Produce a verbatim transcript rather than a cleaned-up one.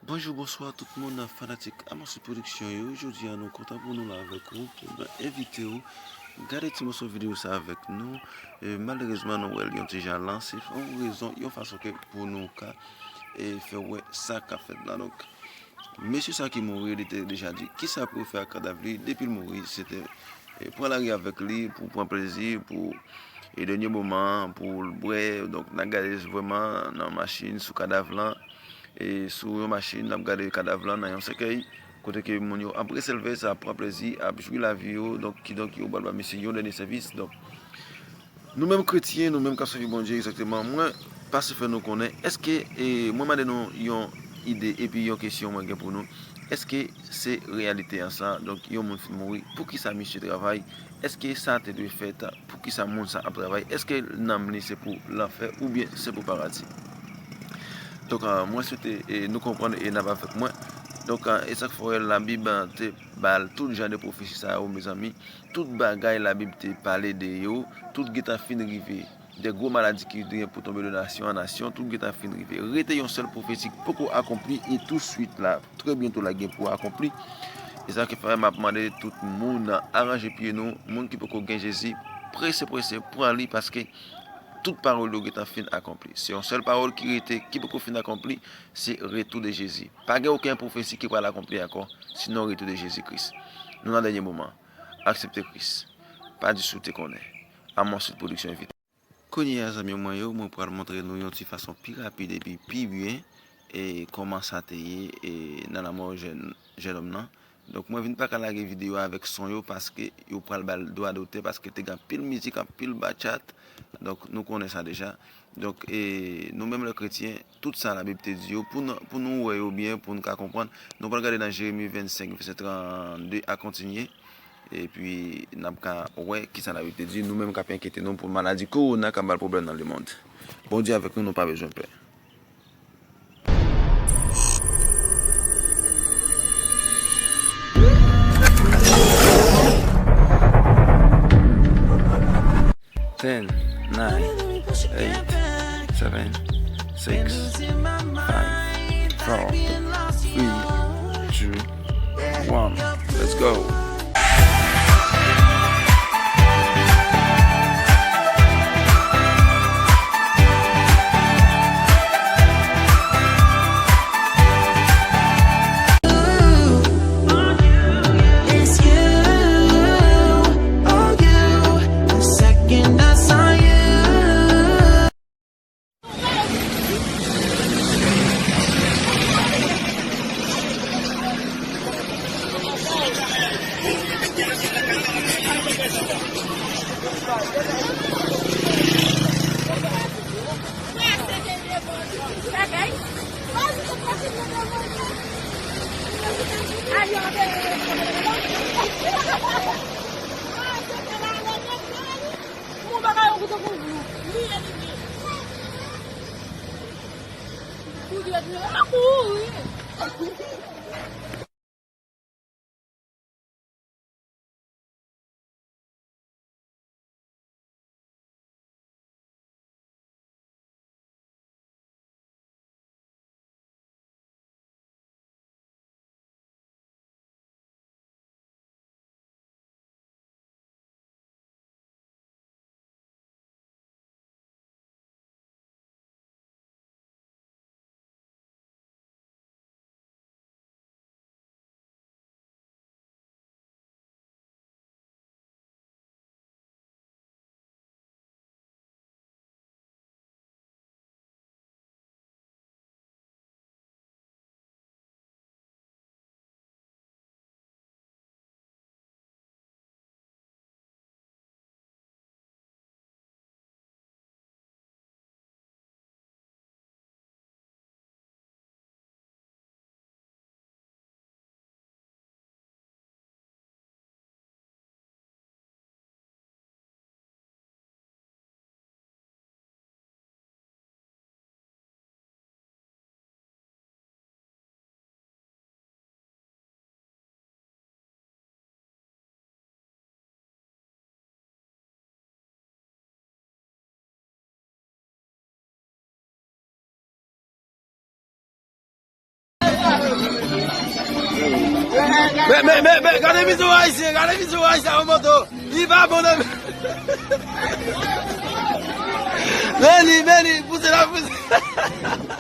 Bonjou, bonswa tout moun, fanatik Amonsud Production yo. Jodi a nou kontan pou nou la avèk ou, pou nou envite w gade ti moso videyo sa avèk nou. E, malerezman, nou wè l yon ti jan lan, se yon rezon, yon fason ke pou nou ka, e, fè wè sa k ap fèt la. Donk, mesye sa ki mouri, li te deja di kisa pou yo fè ak kadav li. Depi l mouri, se te, e, pran lari avèk li, pou pran plezi, pou, e, dènye moman, pou l bwè. Donk, n a gade vrèman nan machin, sou kadav lan, e, sou yon machin, n ap gade kadav lan nan yon sèkèy, kote ke moun yo ap reselve sa, ap pran plezi, ap jwi lavi yo. Donk, kidonk, yo pral ba mesye yon dènye sèvis. Donk, nou menm kretyen, nou menm k ap sèvi Bondye egzakteman, mwen pase fè nou konnen, èske, e, mwen mande nou yon ide epi yon kesyon mwen gen pou nou, èske se reyalite an sa? Donk, yon moun fin mouri, poukisa misye travay? Èske sa te dwe fèt? Poukisa moun sa ap travay? Èske nanm li se pou lanfè oubyen se pou paradi? Donk, a, mwen swete, e, nou konprann e n ap avèk mwen. Donk, a, e sa k fè w wè Labib, a, te ba l tout jan de pwofesi sa yo, mezanmi. Tout bagay Labib te pale de yo, tout gentan fin rive. De gwo maladi ki gen pou tonbe de nasyon an nasyon, tout gentan fin rive. Rete yon sèl pwofesi ki poko akonpli e tou swit la, trè byento la gen pou akonpli. E sa ki fè m ap mande tout moun aranje pye nou, moun ki poko gen Jezi, prese, prese, pran li paske tout pawòl yo gentan fin akonpli. Se yon sèl pawòl ki rete, ki poko fin akonpli, se retou de Jezi. Pa gen okenn pwofesi ki pral akonpli ankò, sinon retou de Jezi Kris. Nou nan dènye moman. Aksepte Kris. Pa di si w te konnen. Amonsud Production envite. Kounye a, zanmi mwen yo, mwen pral montre nou yon ti fason pi rapid epi pi byen, e kòman sa te ye, e nan lanmò jèn, jènòm nan. Donk, mwen vin pa ka lage videyo a avèk son yo paske yo pral ba l dwa dotè, paske te gen anpil mizik, anpil bachat. Donk, nou konnen sa deja. Donk, e, nou menm lè kretyen, tout sa Labib te di yo, pou nou, pou nou wè yo byen, pou nou ka konprann, nou pral gade nan Jeremi vennsenk, vèsè trannde a kontinye. Epi, n ap ka wè kisa Labib te di, nou menm k ap enkyete nou pou maladi kowona k ap ba l pwoblèm nan lemonn. Bondye avèk nou, nou pa bezwen pè. Ten, nine, eight, seven, six, five, four, three, two, one. Let's go. Men, men, men, men, gade vizyon ayisyen, gade vizyon ayisyen an moto. Li pa bon nan. Men li, men li, pouse la, pouse.